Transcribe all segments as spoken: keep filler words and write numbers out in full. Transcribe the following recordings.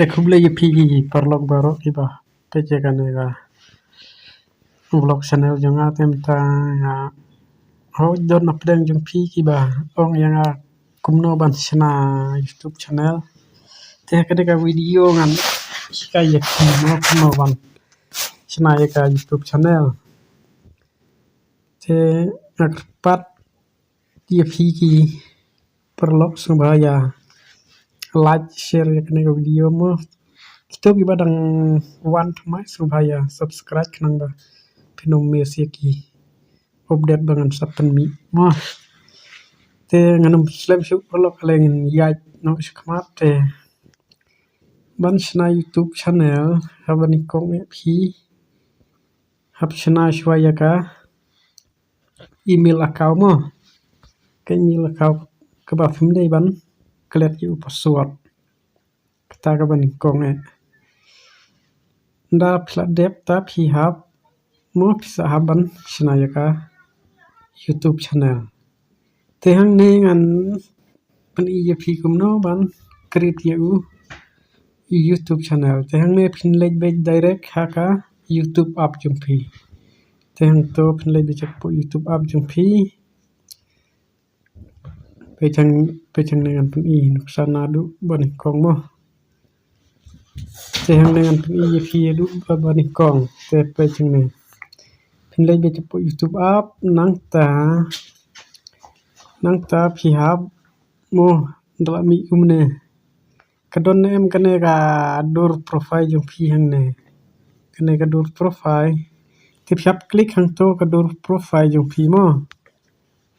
Te khublei ïa phi ki paralok baroh kiba peit ïa kane ka vlog channel jong nga. Te mynta nga hoi don na pdeng jong phi kiba ong ïa nga kumno ban shna YouTube channel. Te ha kane ka video ngan hikai ïa phi mo kumno ban shna ïa ka YouTube channel. Te nga kyrpad ïa phi ki paralok sngewbha ïa like, share ïa kane ka video mo. Kito kiba dang wan thymmai sngewbha ïa subscribe khnang ba phin ym miss ïa ki update ba ngan sa pynmih mo. Te ngan ym slem shuh paralok, ale ngin ïaid noh shakhmat. Te ban shna YouTube channel haba nyngkong eh phi hap shna shuwa ïa ka email account mo. Ka email account kaba phim dei ban klet ïa u password. Kata kaba nyngkong eh. Nda phi la dep ta phi hap mo phi sa hap ban shna ïa ka YouTube channel. Te hangne ngan pyni ïa phi kumno ban create ïa u YouTube channel. Te hangne phin leit beit direct ha ka YouTube app jong phi. Te hangto phin leit beit shapoh YouTube app jong phi. Peit hang, peit hangne ngan pyni nuksa naduh ba nyngkong mo. Te hangne ngan pyni ïa phi haduh ba, ba nyngkong. Te peit hangne. Phin leit beit shapoh YouTube app nangta, nangta phi hap mo, nda la mih kumne. Ka don ne em kane ka dur profile jong phi hangne. Kane ka dur profile. Te phi hap click hangto ka dur profile jong phi mo.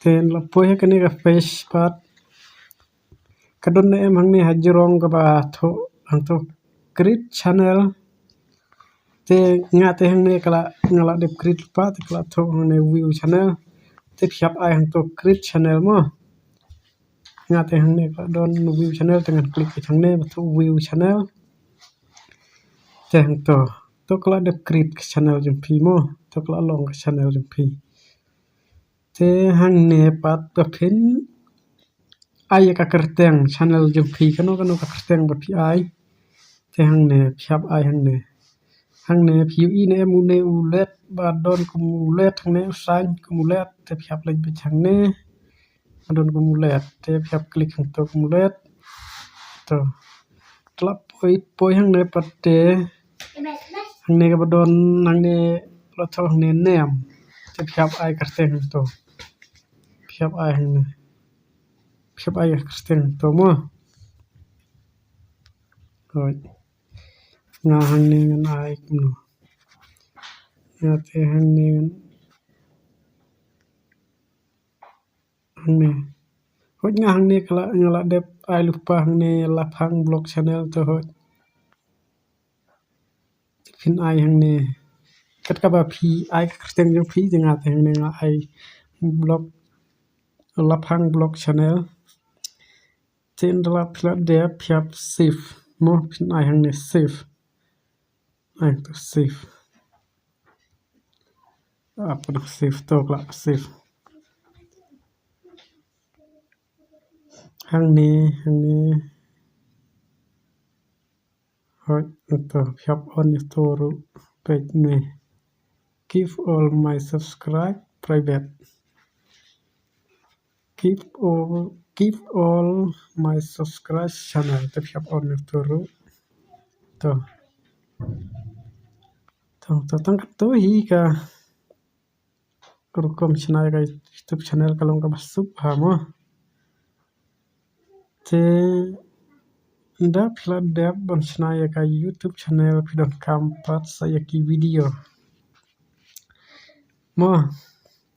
Te nda la poi ha kane ka page pat. Ka don ne em hangne ha jrong kaba thoh hangto create channel. Te nga te hangne ka la, nga la dep create pat, te ka la thoh hangne view channel. Te phi hap ai hangto create channel mo. Nga te hangne ka la don view channel, te ngan click hangne ba thoh view channel. Te hangto, to ka la dep create ka channel jong phi mo. To ka la long ka channel jong phi. Te hangne pat ba phin ai ïa ka kyrteng channel jong phi, kano kano ka kyrteng ba phi ai. Te hangne phi hap ai hangne. Hangne phi ïohi ne em une u led ba don kum u led hangne, u sign kum u led, te phi hap leit beit hangne. Ba don kum u led, te phi hap click hangto kum u led. To. Te la poi, poi hangne pat te. Hangne kaba don hangne, la thoh hangne name. Te phi hap ai kyrteng hangto. Phi hap ai hangne. Phi hap ai kyrteng hangto mo. Hoi. Nga hangne ngan ai kumno. Nga te hangne ngan, hangne. Hoi nga hangne ka la, nga la dep ai lypa hangne Laphang Vlog Channel, to hoi. Phin ai hangne. Kat kaba phi ai ka kyrteng jong phi, te nga te hangne nga ai vlog, Laphang Vlog Channel. Te nda la phi la dep phi hap save mo, phin ai hangne save. Ai to save. Apa nak save to, ka la save. Hangne, hangne. Hoi, to phi hap on ïa to ruh, peit ne. Keep all my subscribe private. Keep all, keep all my subscribe channel. Te phi hap on ïa to ruh. To. To, to tang katto hi ka rukom shna ïa ka YouTube channel ka long kaba suk ha mo. Te nda phi la dep ban shna ïa ka YouTube channel phi donkam pat sa ïa ki video. Mo,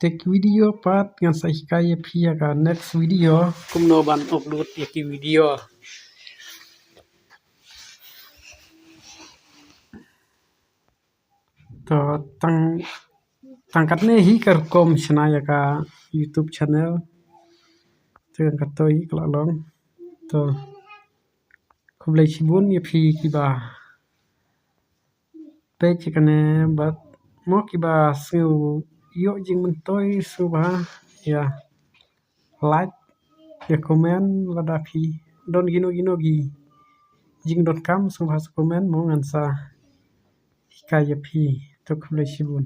te ki video pat ngan sa hikai ïa phi ïa ka next video kumno ban upload ïa ki video. To tang, tang katne hi ka rukom shna ïa ka YouTube channel. Te katto hi ka la long. To khublei shibun ïa phi kiba peit ïa kane bad mo kiba sngew ïoh jingmyntoi sngewbha ïa like, ïa comment, lada phi don kino kino ki jingdonkam sngewbha sa comment mo, ngan sa hikai ïa phi. To khublei shibun.